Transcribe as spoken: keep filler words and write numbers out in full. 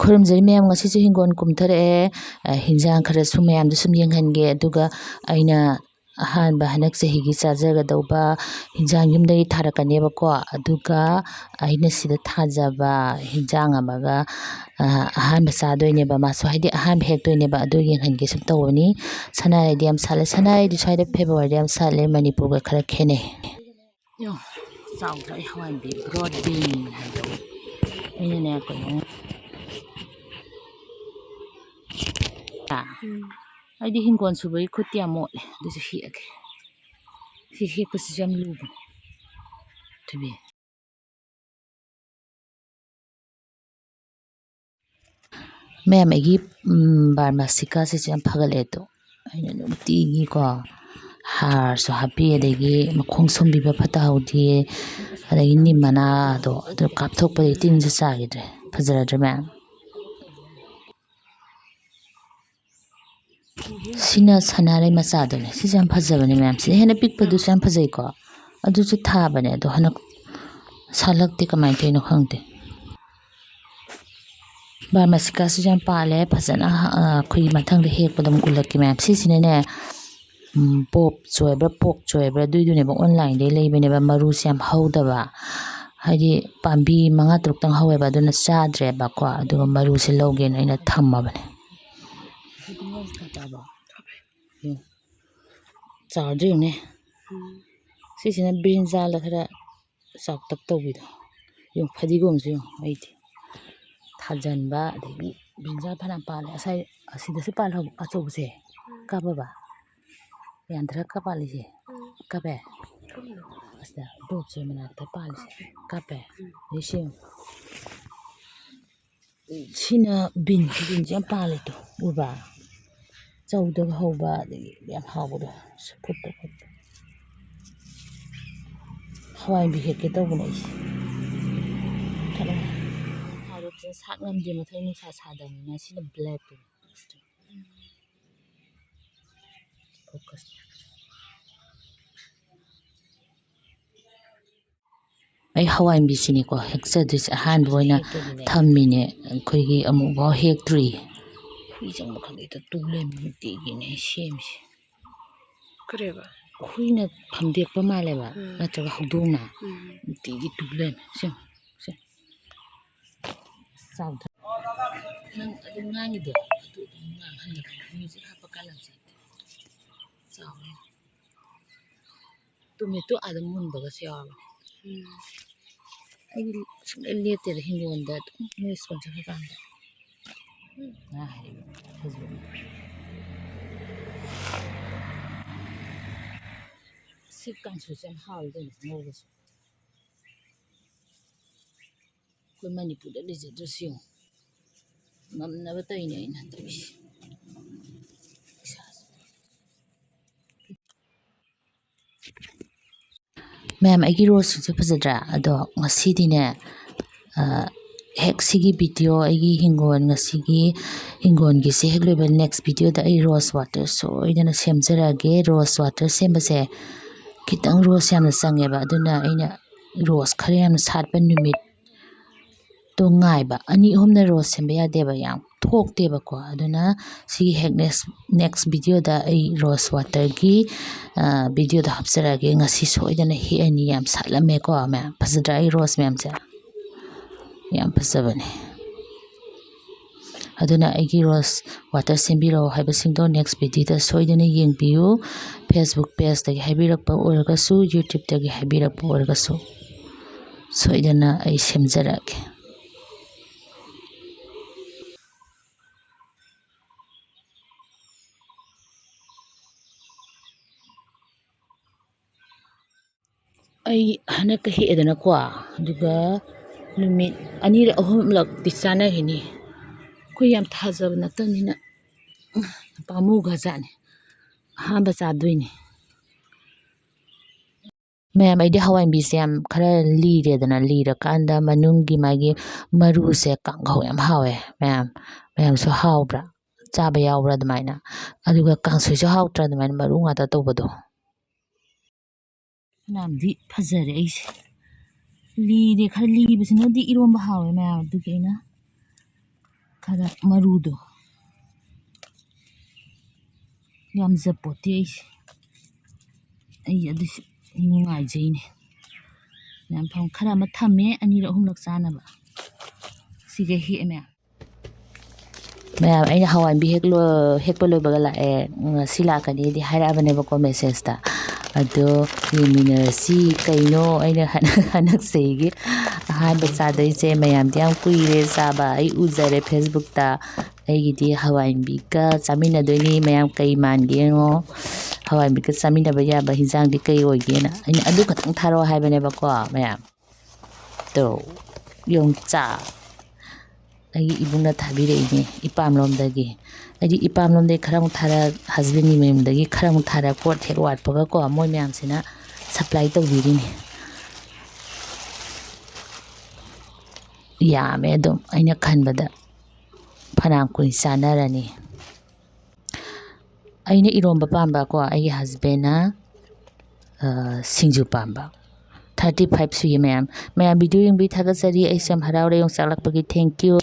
ꯈꯨꯔꯨꯝꯖꯔꯤ ꯃꯌꯥꯝ, ꯉꯁꯤꯁꯨ ꯍꯤꯡꯒꯣꯜ ꯀꯨꯝꯊꯔꯛꯑꯦ꯫ ꯑ, ꯍꯤꯟꯖꯥꯡ ꯈꯔꯁꯨ ꯃꯌꯥꯝꯗ ꯁꯨꯝ ꯌꯦꯡꯍꯟꯒꯦ꯫ ꯑꯗꯨꯒ ꯑꯩꯅ ꯑꯍꯥꯟꯕ ꯍꯟꯗꯛ ꯆꯍꯤꯒꯤ ꯆꯥꯖꯒꯗꯧꯕ ꯍꯤꯟꯖꯥꯡ ꯌꯨꯝꯗꯒꯤ ꯊꯥꯔꯛꯀꯅꯦꯕꯀꯣ꯫ ꯑꯗꯨꯒ ꯑꯩꯅ ꯁꯤꯗ ꯊꯥꯖꯕ ꯍꯤꯟꯖꯥꯡ ꯑꯃꯒ, ꯑ, ꯑꯍꯥꯟꯕ ꯆꯥꯗꯣꯏꯅꯦꯕ ꯃꯥꯁꯨ, ꯍꯥꯏꯗꯤ ꯑꯍꯥꯟꯕ ꯍꯦꯛꯇꯣꯏꯅꯦꯕ꯫ ꯑꯗꯨ ꯌꯦꯡꯍꯟꯒꯦ ꯁꯨꯝ ꯇꯧꯕꯅꯤ꯫ ꯁꯅꯥꯔꯩꯗꯤ ꯌꯥꯝ ꯁꯥꯠꯂꯦ꯫ ꯁꯅꯥꯔꯩꯗꯤ ꯁ꯭ꯋꯥꯏꯗ ꯐꯦꯕꯋꯥꯔꯤꯗ ꯌꯥꯝ ꯁꯥꯠꯂꯦ, ꯃꯅꯤꯄꯨꯔꯒ ꯈꯔ ꯈꯦꯠꯅꯩ꯫ ꯌꯦꯡꯉꯣ, ꯆꯥꯎꯗ꯭ꯔꯥ? ꯑꯩ ꯍꯋꯥꯏ ꯃꯨꯕꯤ, broad bean ꯍꯥꯏꯕꯗꯣ꯫ ꯑꯩꯅꯅꯦ, ꯀꯩꯅꯣ, ꯑꯥ, ꯎꯝ꯫ ꯑꯩꯗꯤ ꯍꯤꯡꯒꯣꯜ ꯁꯨꯕꯒꯤ ꯈꯨꯠꯇꯤ ꯌꯥꯝ ꯃꯣꯠꯂꯦ, ꯑꯗꯨꯁꯨ ꯍꯦꯛꯑꯒꯦ꯫ ꯁꯤ ꯍꯦꯛꯄꯁꯤꯁꯨ ꯌꯥꯝ ꯂꯨꯕꯅꯦ꯫ ꯊꯣꯏꯕꯤ꯫ ꯃꯌꯥꯝ, ꯑꯩꯒꯤ, ꯎꯝ, ꯕꯥꯔꯃꯥꯁꯤꯀꯥꯁꯤꯁꯨ ꯌꯥꯝ ꯐꯒꯠꯂꯛꯑꯦ꯫ ꯑꯗꯣ ꯑꯩꯅ ꯅꯨꯡꯇꯤꯒꯤꯀꯣ ꯍꯥꯔꯁꯨ ꯍꯥꯞꯄꯤ, ꯑꯗꯒꯤ ꯃꯈꯣꯡ ꯁꯣꯝꯕꯤꯕ ꯐꯠꯇꯍꯧꯗꯦ, ꯑꯗꯒꯤ ꯅꯤꯝ ꯃꯅꯥꯗꯣ ꯑꯗꯨ ꯀꯥꯞꯊꯣꯛꯄꯗꯒꯤ ꯇꯤꯟꯁꯨ ꯆꯥꯈꯤꯗ꯭ꯔꯦ꯫ ꯐꯖꯔꯗ꯭ꯔꯥ ꯃꯌꯥꯝ? ꯁꯤꯅ ꯁꯅꯥꯔꯩ ꯃꯆꯥꯗꯨꯅꯦ꯫ ꯁꯤꯁꯦ ꯌꯥꯝ ꯐꯖꯕꯅꯦ ꯃꯌꯥꯝ꯫ ꯁꯤꯗ ꯍꯦꯟꯅ ꯄꯤꯛꯄꯗꯨꯁꯨ ꯌꯥꯝ ꯐꯖꯩꯀꯣ꯫ ꯑꯗꯨꯁꯨ ꯊꯥꯕꯅꯦ, ꯑꯗꯣ ꯍꯟꯗꯛ ꯁꯥꯠꯂꯛꯇꯦ, ꯀꯃꯥꯏꯅ ꯇꯧꯔꯤꯅꯣ ꯈꯪꯗꯦ꯫ ꯕꯥꯔꯃꯥꯁꯤꯀꯥꯁꯤꯁꯨ ꯌꯥꯝ ꯄꯥꯜꯂꯦ ꯐꯖꯅ꯫ ꯑ, ꯑꯩꯈꯣꯏꯒꯤ ꯃꯊꯪꯗ ꯍꯦꯛꯄꯗ ꯑꯃꯨꯛ ꯎꯠꯂꯛꯀꯦ ꯃꯌꯥꯝ꯫ ꯁꯤꯁꯤꯅꯅꯦ, ꯎꯝ, ꯄꯣꯞ ꯆꯣꯏꯕ꯭ꯔꯥ, ꯄꯣꯛ ꯆꯣꯏꯕ꯭ꯔꯥ, ꯑꯗꯨꯏꯗꯨꯅꯦꯕ, online-ꯗꯩ ꯂꯩꯕꯅꯦꯕ꯫ ꯃꯔꯨꯁꯦ ꯌꯥꯝ ꯍꯧꯗꯕ, ꯍꯥꯏꯗꯤ ꯄꯥꯝꯕꯤ ꯃꯉꯥ ꯇꯔꯨꯛꯇꯪ ꯍꯧꯋꯦꯕ, ꯑꯗꯨꯅ ꯆꯥꯗ꯭ꯔꯦꯕꯀꯣ꯫ ꯑꯗꯨꯒ ꯃꯔꯨꯁꯦ ꯂꯧꯒꯦꯅ ꯑꯩꯅ ꯊꯝꯃꯕꯅꯦ꯫ ꯌꯦꯡꯉꯨ꯫ ꯆꯥꯎꯗ꯭ꯔ ꯌꯦꯡꯉꯨꯅꯦ꯫ ꯎꯝ꯫ ꯁꯤꯁꯤꯅ ꯕ꯭ꯔꯤꯟꯖꯥꯜꯗ ꯈꯔ ꯆꯥꯎꯇꯛ ꯇꯧꯕꯤꯗꯣ꯫ ꯌꯦꯡꯉꯨ, ꯐꯗꯤꯒꯣꯝꯁꯨ ꯌꯦꯡꯉꯨ, ꯑꯩꯗꯤ ꯊꯥꯖꯟꯕ, ꯑꯗꯒꯤ ꯕ꯭ꯔꯤꯟꯖꯥꯜ ꯐꯅꯌꯥꯝ ꯄꯥꯜꯂꯦ꯫ ꯉꯁꯥꯏ ꯑꯁꯤꯗꯁꯨ ꯄꯥꯜꯍꯧꯕ ꯑꯆꯧꯕꯁꯦ꯫ ꯎꯝ꯫ ꯀꯥꯞꯄꯕ? ꯌꯥꯟꯊꯔꯒ ꯄꯥꯜꯂꯤꯁꯦ꯫ ꯎꯝ꯫ ꯀꯥꯞꯄꯦ? ꯀꯥꯞꯄꯦ꯫ ꯑꯁꯤꯗ ꯕꯣꯞꯁꯦ ꯃꯅꯥꯛꯇ ꯄꯥꯜꯂꯤꯁꯦ꯫ ꯀꯥꯞꯄꯦ꯫ ꯀꯥꯞꯄꯦ? ꯎꯝ꯫ ꯑꯗꯩ ꯁꯤ ꯌꯦꯡꯉꯨ꯫ ꯁꯤꯅ ꯕꯤꯟ, ꯕꯤꯟꯁꯦ ꯌꯥꯝ ꯄꯥꯜꯂꯦ ꯇꯨ, ꯎꯕ꯭ꯔꯥ? ꯆꯧꯗꯒ ꯍꯧꯕ, ꯑꯗꯒꯤ ꯌꯥꯝ ꯍꯥꯎꯕꯗꯣ, ꯐꯨꯠꯄ ꯈꯣꯠꯄ꯫ ꯍꯋꯥꯏ ꯃꯨꯕꯤ ꯍꯦꯛꯀꯦ ꯇꯧꯕꯅꯦ ꯑꯩꯁꯦ꯫ ꯈꯔ ꯍꯥꯎꯕ ꯐꯖꯅ ꯁꯥꯠ ꯉꯝꯗꯦ, ꯃꯊꯛ ꯅꯨꯡꯁꯥ ꯁꯥꯗꯕꯅꯤꯅ꯫ ꯁꯤꯅ black-ꯇꯣ꯫ Focus꯫ ꯑꯩ ꯍꯋꯥꯏ ꯃꯨꯕꯤꯁꯤꯅꯤꯀꯣ ꯍꯦꯛꯆꯗꯣꯏꯁꯦ꯫ ꯑꯍꯥꯟꯕ ꯑꯣꯏꯅ ꯊꯝꯃꯤꯅꯦ, ꯑꯩꯈꯣꯏꯒꯤ ꯑꯃꯨꯛꯐꯥꯎ ꯍꯦꯛꯇ꯭ꯔꯤ꯫ ꯍꯨꯏ ꯆꯪꯕ ꯈꯪꯗꯦ, ꯍꯦꯛꯇ ꯇꯨ ꯂꯩꯔꯝꯃꯤ ꯅꯨꯡꯇꯤꯒꯤꯅꯦ ꯑꯩ ꯁꯦꯝꯃꯤꯁꯦ꯫ ꯀꯔꯤꯕ? ꯍꯨꯏꯅ ꯐꯝꯗꯦꯛꯄ ꯃꯥꯜꯂꯦꯕ, ꯎꯝ꯫ ꯅꯠꯇ꯭ꯔꯒ ꯍꯧꯗꯣꯡꯅ꯫ ꯎꯝ꯫ ꯅꯨꯡꯇꯤꯒꯤ ꯇꯨ ꯂꯩꯔꯝꯃꯤ꯫ ꯁꯦ ꯌꯦꯡꯉꯣ, ꯁꯦ꯫ ꯆꯥꯎꯗ꯭ꯔꯥ? ꯅꯪ ꯑꯗꯨꯝ ꯉꯥꯡꯉꯤꯗꯣ, ꯑꯗꯨ ꯑꯗꯨꯝ ꯉꯥꯡꯍꯜꯂꯒ ꯃ꯭ꯌꯨꯖꯤꯛ ꯍꯥꯞꯄ ꯀꯥꯟꯗ ꯆꯥꯎꯔꯦ꯫ ꯇꯨꯃꯤꯠꯇꯨ ꯑꯗꯨꯝ ꯃꯨꯟꯕꯒꯁꯨ ꯌꯥꯎꯔꯕꯅꯦ꯫ ꯎꯝ꯫ ꯑꯩꯗꯤ ꯁꯨꯡꯂꯦꯞ ꯂꯦꯞꯇꯦꯗ ꯍꯤꯡꯒꯣꯜꯗ ꯑꯗꯨꯝ ꯅꯣꯏ ꯁ꯭ꯀꯨꯜ ꯆꯠꯈ꯭ꯔꯀꯥꯟꯗ꯫ ꯎꯝ꯫ ꯉꯥ ꯍꯥꯏꯔꯤꯕ ꯐꯖꯕ꯫ ꯁꯤ ꯀꯥꯡꯁꯣꯏꯁꯦ ꯌꯥꯝ ꯍꯥꯎꯋꯤ ꯀꯩꯅꯣ ꯉꯧꯕꯁꯨ꯫ ꯑꯩꯈꯣꯏ ꯃꯅꯤꯄꯨꯔꯗ ꯂꯩꯖꯗ꯭ꯔꯁꯨ ꯌꯦꯡꯉꯨ꯫ ꯉꯝꯅꯕ ꯇꯧꯔꯤꯅꯦ ꯑꯩꯅ ꯇꯧꯔꯤꯁꯦ꯫ ꯏꯁꯥꯁꯦ꯫ ꯃꯌꯥꯝ, ꯑꯩꯒꯤ ꯔꯣꯁꯁꯤꯡꯁꯦ ꯐꯖꯗ꯭ꯔꯥ? ꯑꯗꯣ ꯉꯁꯤꯗꯤꯅꯦ, ꯑ, ꯍꯦꯛ ꯁꯤꯒꯤ ꯚꯤꯗꯤꯑꯣ, ꯑꯩꯒꯤ ꯍꯤꯡꯒꯣꯜ, ꯉꯁꯤꯒꯤ ꯍꯤꯡꯒꯣꯜꯒꯤꯁꯦ ꯍꯦꯛ ꯂꯣꯏꯕ next ꯚꯤꯗꯤꯑꯣꯗ ꯑꯩ ꯔꯣꯁ ꯋꯥꯇꯔ ꯁꯣꯏꯗꯅ ꯁꯦꯝꯖꯔꯛꯑꯒꯦ꯫ ꯔꯣꯁ ꯋꯥꯇꯔ ꯁꯦꯝꯕꯁꯦ ꯈꯤꯇꯪ ꯔꯣꯁ ꯌꯥꯝꯅ ꯆꯪꯉꯦꯕ, ꯑꯗꯨꯅ ꯑꯩꯅ ꯔꯣꯁ ꯈꯔ ꯌꯥꯝꯅ ꯁꯥꯠꯄ ꯅꯨꯃꯤꯠ ꯇꯣ ꯉꯥꯏꯕ꯫ ꯑꯅꯤ ꯑꯍꯨꯝꯅ ꯔꯣꯁ ꯁꯦꯝꯕ ꯌꯥꯗꯦꯕ, ꯌꯥꯝ ꯊꯣꯛꯇꯦꯕꯀꯣ꯫ ꯑꯗꯨꯅ ꯁꯤꯒꯤ ꯍꯦꯛ next, next ꯚꯤꯗꯤꯑꯣꯗ ꯑꯩ ꯔꯣꯁ ꯋꯥꯇꯔꯒꯤ, ꯑ, ꯚꯤꯗꯤꯑꯣꯗ ꯍꯥꯞꯆꯔꯛꯑꯒꯦ꯫ ꯉꯁꯤ ꯁꯣꯏꯗꯅ ꯍꯦꯛꯑꯅꯤ꯫ ꯌꯥꯝ ꯁꯥꯠꯂꯝꯃꯦꯀꯣ ꯃꯌꯥꯝ꯫ ꯐꯖꯗ꯭ꯔꯥ ꯑꯩ ꯔꯣꯁ ꯃꯌꯥꯝꯁꯦ? ꯌꯥꯝ ꯐꯖꯕꯅꯦ꯫ ꯑꯗꯨꯅ ꯑꯩꯒꯤ ꯔꯣꯁ ꯋꯥꯇꯔ ꯁꯦꯝꯕꯤꯔꯛꯑꯣ ꯍꯥꯏꯕꯁꯤꯡꯗꯣ next ꯚꯤꯗꯤꯑꯣꯗ ꯁꯣꯏꯗꯅ ꯌꯦꯡꯕꯤꯌꯨ꯫ Facebook pageꯇꯒꯤ ꯍꯥꯏꯕꯤꯔꯛꯄ ꯑꯣꯏꯔꯒꯁꯨ, YouTubeꯇꯒꯤ ꯍꯥꯏꯕꯤꯔꯛꯄ ꯑꯣꯏꯔꯒꯁꯨ, ꯁꯣꯏꯗꯅ ꯑꯩ ꯁꯦꯝꯖꯔꯛꯑꯒꯦ꯫ ꯑꯩ ꯍꯟꯗꯛꯀ ꯍꯦꯛꯑꯦꯗꯅꯀꯣ, ꯑꯗꯨꯒ ꯅꯨꯃꯤꯠ ꯑꯅꯤꯔꯛ ꯑꯍꯨꯝꯂꯛꯇꯤ ꯆꯥꯅꯈꯤꯅꯤ꯫ ꯑꯩꯈꯣꯏ ꯌꯥꯝ ꯊꯥꯖꯕ ꯅꯠꯇꯕꯅꯤꯅ ꯄꯥꯝꯃꯨꯒ꯭ꯔꯖꯥꯠꯅꯤ꯫ ꯑꯍꯥꯟꯕ ꯆꯥꯗꯣꯏꯅꯤ꯫ ꯃꯌꯥꯝ, ꯑꯩꯗꯤ ꯍꯋꯥꯏ ꯃꯨꯕꯤꯁꯦ ꯌꯥꯝ ꯈꯔ ꯂꯤꯔꯦꯗꯅ, ꯂꯤꯔꯀꯥꯟꯗ ꯃꯅꯨꯡꯒꯤ ꯃꯥꯒꯤ ꯃꯔꯨꯁꯦ ꯀꯥꯡꯍꯧ ꯌꯥꯝ ꯍꯥꯎꯋꯦ ꯃꯌꯥꯝ꯫ ꯃꯌꯥꯝꯁꯨ ꯍꯥꯎꯕ꯭ꯔꯥ? ꯆꯥꯕ ꯌꯥꯎꯕ꯭ꯔꯥ ꯑꯗꯨꯃꯥꯏꯅ? ꯑꯗꯨꯒ ꯀꯥꯡꯁꯣꯏꯁꯨ ꯍꯥꯎꯇ꯭ꯔꯥ ꯑꯗꯨꯃꯥꯏꯅ ꯃꯔꯨ ꯉꯥꯛꯇ ꯇꯧꯕꯗꯣ? ꯐꯅꯌꯥꯝꯗꯤ ꯐꯖꯔꯦ ꯑꯩꯁꯦ꯫ ꯂꯤꯔꯦ, ꯈꯔ ꯂꯤꯕꯁꯤꯅꯗꯤ ꯏꯔꯣꯝꯕ ꯍꯥꯎꯋꯦ ꯃꯌꯥꯝ, ꯑꯗꯨꯒꯤ ꯑꯩꯅ ꯈꯔ ꯃꯔꯨꯗꯣ ꯌꯥꯝꯖꯄꯣꯠꯇꯦ ꯑꯩꯁꯦ꯫ ꯑꯩ ꯑꯗꯨꯁꯨ ꯅꯨꯡꯉꯥꯏꯖꯩꯅꯦ꯫ ꯃꯌꯥꯝ ꯐꯝ-, ꯈꯔ ꯑꯃ ꯊꯝꯃꯦ, ꯑꯅꯤꯔꯛ ꯑꯍꯨꯝꯂꯛ ꯆꯥꯅꯕ꯫ ꯁꯤꯒ ꯍꯦꯛꯑꯦ ꯃꯌꯥꯝ꯫ ꯃꯌꯥꯝ, ꯑꯩꯅ ꯍꯋꯥꯏ ꯑꯃꯨꯕꯤ ꯍꯦꯛ ꯂꯣ-, ꯍꯦꯛꯄ ꯂꯣꯏꯕꯒ ꯂꯥꯛꯑꯦ, ꯉꯁꯤ ꯂꯥꯛꯀꯅꯤꯗꯤ ꯍꯥꯏꯔꯛꯑꯕꯅꯦꯕꯀꯣ messageꯇ꯫ ꯑꯗꯣ ꯌꯦꯡꯃꯤꯟꯅꯔꯁꯤ꯫ ꯀꯩꯅꯣ ꯑꯩꯅ ꯍꯟ-, ꯍꯟꯗꯛ ꯆꯍꯤꯒꯤ ꯑꯍꯥꯟꯕ ꯆꯥꯗꯣꯏꯁꯦ꯫ ꯃꯌꯥꯝꯗꯤ ꯌꯥꯝ ꯀꯨꯏꯔꯦ ꯆꯥꯕ, ꯑꯩ ꯎꯖꯔꯦ Facebookꯇ꯫ ꯑꯩꯒꯤꯗꯤ ꯍꯋꯥꯏ ꯑꯃꯨꯕꯤꯒ ꯆꯥꯃꯤꯟꯅꯗꯣꯏꯅꯤ꯫ ꯃꯌꯥꯝ ꯀꯩ ꯃꯥꯟꯒꯦ ꯌꯦꯡꯉꯣ꯫ ꯍꯋꯥꯏ ꯑꯃꯨꯕꯤꯒ ꯆꯥꯃꯤꯟꯅꯕ ꯌꯥꯕ ꯍꯤꯟꯖꯥꯡꯗꯤ ꯀꯩ ꯑꯣꯏꯒꯦꯅ꯫ ꯑꯩꯅ ꯑꯗꯨ ꯈꯛꯇꯪ ꯊꯥꯔꯛꯑꯣ ꯍꯥꯏꯕꯅꯦꯕꯀꯣ ꯃꯌꯥꯝ꯫ ꯇꯣ, ꯌꯣꯡꯆꯥꯛ꯫ ꯑꯩꯒꯤ ꯏꯕꯨꯡꯅ ꯊꯥꯕꯤꯔꯛꯏꯅꯦ ꯏꯄꯥꯝꯂꯣꯝꯗꯒꯤ꯫ ꯑꯩꯗꯤ ꯏꯄꯥꯝꯂꯣꯝꯗꯒꯤ ꯈꯔ ꯑꯃꯨꯛ ꯊꯥꯔꯛ, husbandꯀꯤ ꯃꯌꯨꯝꯗꯒꯤ ꯈꯔ ꯑꯃꯨꯛ ꯊꯥꯔꯛ, ꯄꯣꯠ ꯍꯦꯛ ꯋꯥꯠꯄꯒꯀꯣ ꯃꯣꯏ ꯃꯌꯥꯝꯁꯤꯅ supply ꯇꯧꯕꯤꯔꯤꯅꯦ꯫ ꯌꯥꯝꯃꯦ ꯑꯗꯨꯝ, ꯑꯩꯅ ꯈꯟꯕꯗ ꯐꯅꯌꯥꯝ ꯀꯨꯏꯅ ꯆꯥꯅꯔꯅꯤ꯫ ꯑꯩꯅ ꯏꯔꯣꯝꯕ ꯄꯥꯝꯕꯀꯣ, ꯑꯩꯒꯤ husbandꯅ, ꯑ, ꯁꯤꯡꯖꯨ ꯄꯥꯝꯕ꯫ Thirty five ꯁꯨꯏꯌꯦ ꯃꯌꯥꯝ꯫ ꯃꯌꯥꯝ video ꯌꯦꯡꯕꯒꯤ ꯊꯥꯒꯠꯆꯔꯤ꯫ ꯑꯩꯁꯨ ꯌꯥꯝ ꯍꯔꯥꯎꯔꯦ ꯌꯣꯡꯆꯥꯛ ꯂꯥꯛꯄꯒꯤ꯫ Thank you꯫